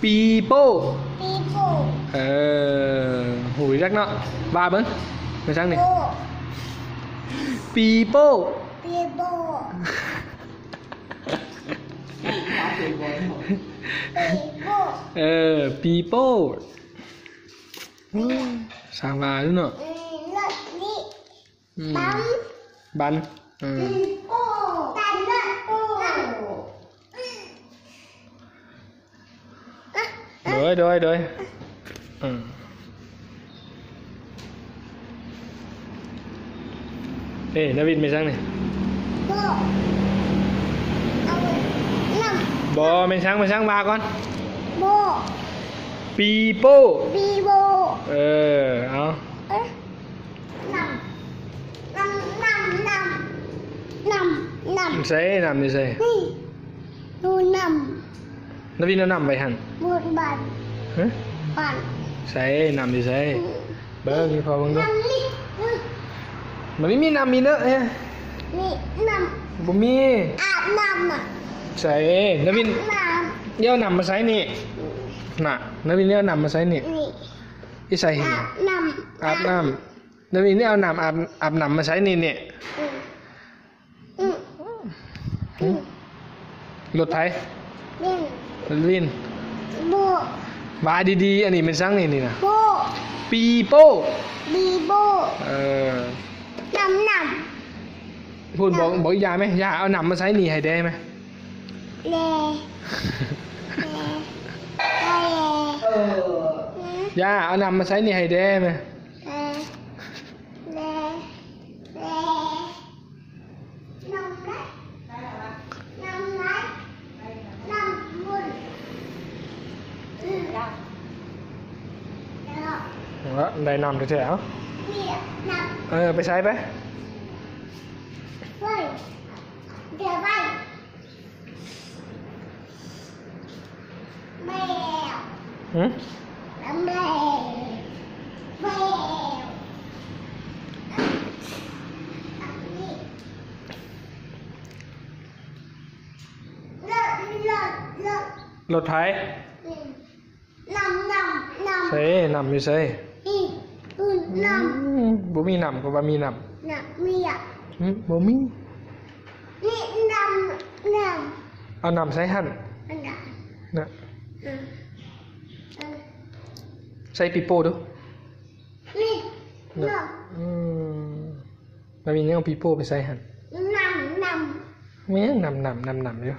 ປີໂປ້ ປີໂປ້ ເອີ ຮູ້ຈັກເນາະ ວ່າເບິ່ງ ແມ່ນຫຍັງນີ້ ໂປ້ ປີໂປ້ ປີໂປ້ ປີໂປ້ ເອີ ປີໂປ້ ຊ່າງວ່າເນາະ ອືມ ແລ້ວນີ້ ອືມ ບັນ ບັນ ເອີ ອືມ ໂປ້ ບັນ ໂປ້ ໂດຍ ໂດຍ ໂດຍ ອືມ ເອີ ນາວິນ ແມ່ນຫຍັງນີ້ ໂປ້ ເອົານ້ຳ ບໍ່ ແມ່ນຫຍັງ ແມ່ນຫຍັງ ວ່າກ່ອນ ໂປ້ ປີໂປ້ ປີໂປ້ ເອີ ເອົາ ເອີ ນ້ຳ ນ້ຳ ນ້ຳ ນ້ຳ ນ້ຳ ໃສ ນ້ຳຢູ່ໃສ ນີ້ ດູນ້ຳ ນາວິນເອົານ້ຳໄວ້ຫັ້ນ ບານ ຮະ ບານ ໃສ ນ້ຳຢູ່ໃສ ອືມ ເບິ່ງໃຫ້ພໍ່ເບິ່ງດູ ນ້ຳນີ້ ອືມ ມັນມີນ້ຳມີເນີ ນີ້ ນີ້ ນ້ຳ ບໍ່ມີ ອາບນ້ຳນະ ໃສ ນາວິນ ອາບນ້ຳ ເອົານ້ຳມາໃສ່ນີ້ ອືມ ນະ ນາວິນເອົານ້ຳມາໃສ່ນີ້ ນີ້ ຢູ່ໃສ ອາບນ້ຳ ອາບນ້ຳ ອາບນ້ຳ ດາວິນນີ້ເອົານ້ຳອາບ ອາບນ້ຳມາໃສ່ນີ້ ນີ້ ອືມ ອືມ ອືມ ລົດໃຜ? ວິນ ລົດວິນ ໂບ ວ່າດີໆ ອັນນີ້ແມ່ນຫຍັງນີ້ ນີ້ນະ? ໂບ ປີໂປ້ ປີໂປ້ ເອີ ນ້ຳ ນ້ຳ ພຸ້ນ ນ້ຳ ບອກ ບອກອີ່ຢາແມ ຢາເອົານ້ຳມາໃສ່ນີ້ໃຫ້ແດ່ແມ ແດ່ ແດ່ ແດ່ ເອີ ຢາເອົານ້ຳມາໃສ່ນີ້ໃຫ້ແດ່ແມ ແດ່ ແດ່ ແດ່ ນ້ຳໄຫຼ ນ້ຳໄຫຼ ນ້ຳບຸນ ອືມ ເອີ ໄດ້ນ້ຳແທ້ໆ ເອົາ ເອີ ໄປໃສ່ໄປ ໄປ ດຽວໄປ ແມວ ຫຶ? ແມວ ແມວ ລົດ ລົດ ລົດ ລົດໃຜ? ອືມ ນ້ຳ ນ້ຳ ນ້ຳ ໃສ ນ້ຳຢູ່ໃສ? ອີ ອືມ ນ້ຳ ອືມ ບໍ່ມີນ້ຳ ກໍວ່າມີນ້ຳ ນ້ຳ ມີອະ ຫຶ? ບໍ່ມີ ນີ້ນ້ຳ ນ້ຳ ເອົານ້ຳໃສ່ຫັ້ນ ຫັ້ນນະ ນະ ອືມ ເອີ ໃສ່ປີໂປ້ດູ ນີ້ ນະ ນ້ຳ ອືມ ແລ້ວມີຫຍັງເອົາປີໂປ້ໄປໃສ່ຫັ້ນ? ນ້ຳ ນ້ຳ ແມ່ນຫຍັງນ້ຳ ນ້ຳ ນ້ຳ ນ້ຳຢູ່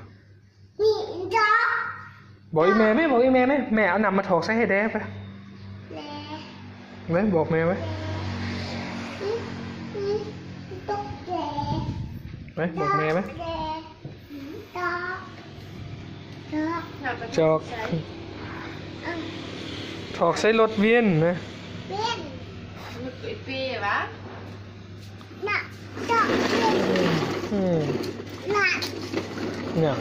ນີ້ຈອກ ບອກອີ່ແມ່ແມ ບອກອີ່ແມ່ແມ ແມ່ເອົານ້ຳມາຖອກໃສ່ໃຫ້ແດ່ໄປ ແດ່ ໄປບອກແມ່ໄວ້ ແດ່ ອືມ ອືມ ຕອກແດ່ ໄປບອກແມ່ໄວ້ ຕອກແດ່ ຕອກ ຕອກ ຈອກ ອືມ ຖອກໃສ່ລົດວຽນນະ ວຽນ ລົດໄປເປ້ຫວາ? ນະ ຈອກ ອືມ ນະ ເນຍ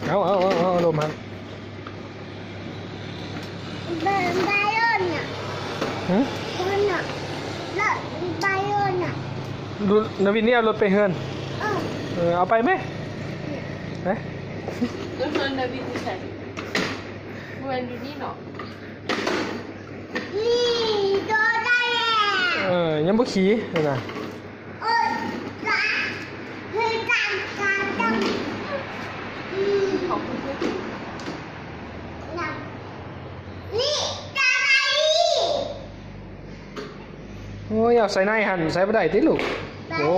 ເອົາ ເອົາ ເອົາ ເອົາ ລົມຫັ້ນ ໄບ ໄບໂລນນະ ຫຶ? ໂລນນະ ລົດ ໄບໂລນນະ ນາວິນນີ້ເອົາລົດໄປເຮືອນ ເອີ ເອີ ເອົາໄປແມ ເອີ ເຮືອນນາວິນຢູ່ໃສ? ບໍ່ແມ່ນຢູ່ນີ້ເນາະ ນີ້ ໂຕໄດ້ແລ້ວ ເອີ ຍັງບໍ່ຂີ່ຫັ້ນນະ ເອີ ກະ ຄືກັນ ກັນ ກັນ ອືມ ຂອບຄຸນ ນີ້ ໂອ້ຍ ເອົາໃສ່ໃນຫັ້ນ ໃສ່ບໍ່ໄດ້ຕິລູກ ໂອ້